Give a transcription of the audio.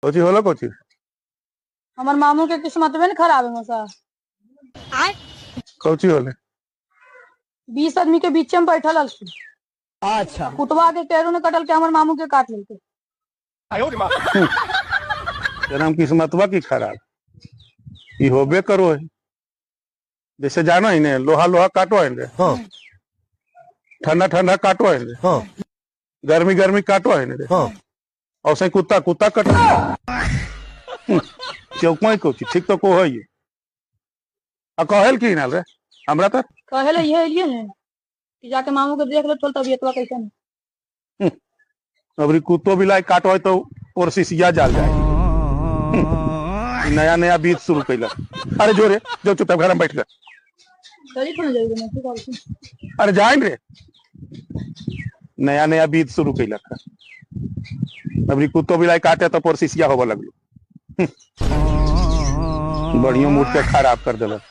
कोची होला कोची? हमार मामू के किस्मत में न खराब है मौसा। कोची होले? 20 आदमी के बीच में बैठल हलथिन। अच्छा। कुतवा के केरो ने कटल के हमार मामू के काट लेलके। जनम किस्मतवा की खराब ई होबे करो है। जैसे जानो ही ने लोहा लोहा काटो है ने। हाँ। ठंडा ठंडा काटो है ने। हाँ। गर्मी गर्मी काटो है ने। हाँ। और से कुत्ता कुत्ता कटो। चौकमा कोची ठीक तो को है ये। आ कहल की ना रे हमरा तो कहे ले ये एलिए ने कि जाके मामू के देख ले थोड़ा तबियतवा कैसन है। अबरी कुत्तो बिलाई काटो है तो पोरसिसिया जाल जाए। नया नया बीज शुरू कैलक। अरे जो रे जो चुपचाप घर में बैठ गए। चली थोड़ी जाइए ना, ठीक है। अरे जाए रे, नया नया बीज शुरू कैलक। अबरी कुत्तो बिलाई काटे तो पोरसिसिया होबे लगलो। बढ़िया मूड के खराब कर देलक।